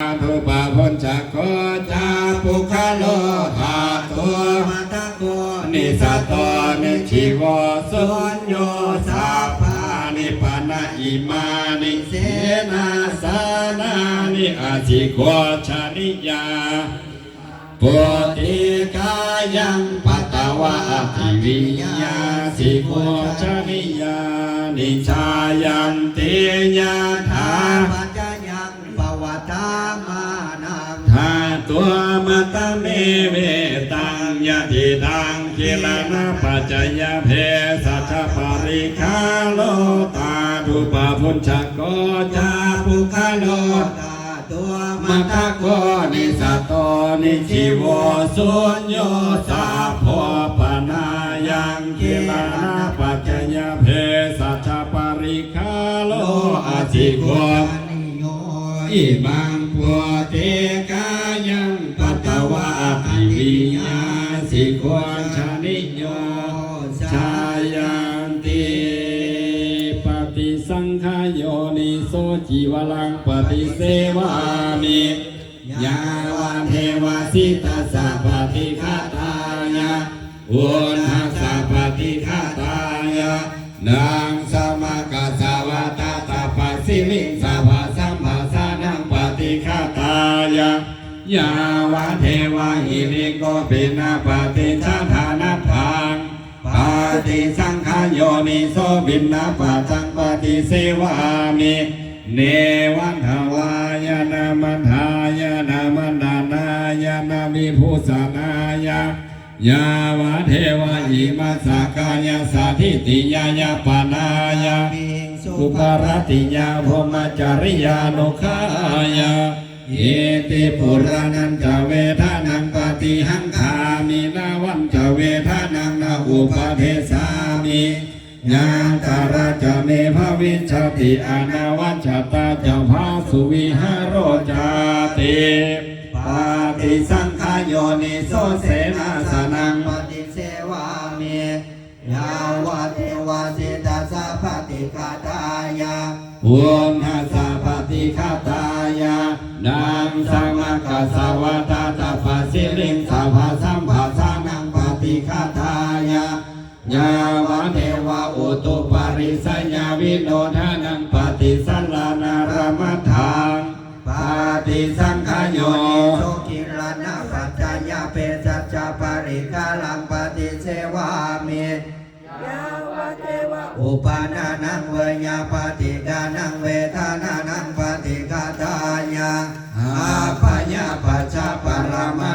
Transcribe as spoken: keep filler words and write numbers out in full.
Dhātubhuñjako ca puggalo dhātumattako nissatto nijjīvo suñño sabbāni pana imāni senāsanāni asikhojanīyā pūtikāyaṃ patvā ativiya sikhojanīyāni jāyanti yathā paccayaṃ pavattamānaṃ dhātumattamevetaṃ. Yadidaṃ gilānapaccayabhesajjaparikkhāro dhātubhuñjako ca puggalo dhātumattako nissatto nijjīvo suñño sabbo panāyaṃ gilānapaccayabhesajjaparikkhāro asikho imaṃ pūtikāyaṃ patvā ativiya sikhojanīyo jāyanti. Paṭisaṅkhā yoniso cīvaraṃ paṭisevāmi yāvadeva sītassa paṭighātāya uṇhassa paṭighātāya daṅsamakasavātātapasiriṃsapasamphassānaṃ paṭighātāya yāvadeva hirikopinapaṭicchādanatthaṃ. Paṭisaṅkhā yoniso piṇḍapātaṃ paṭisevāmi neva davāya na madāya na maṇḍanāya na vibhūsanāya yāvadeva imassa kāyassa ṭhitiyā yāpanāya viṃsuparatiyā brahmacariyānuggāya iti purāṇañca vedanaṃ paṭihaṅkhāmi navañca vedanaṃ na uppādessāmi. Yātrā ca me bhavissati anavajjatā ca phāsuvihāro cāti. Paṭisaṅkhā yoniso senāsanaṃ paṭisevāmi yāvadeva sītassa paṭighātāya uṇhassa paṭighātāya daṅsamakasavātātapasiriṃsapasamphassānaṃ paṭighātāya yāvadeva utuparissayavinodanaṃ paṭisallānārāmatthaṃ. Paṭisaṅkhā yoniso gilānapaccayabhesajjaparikkhāraṃ paṭisevāmi yāvadeva uppannānaṃ veyyābādhikānaṃ vedanānaṃ paṭighātāya abyāpajjhaparama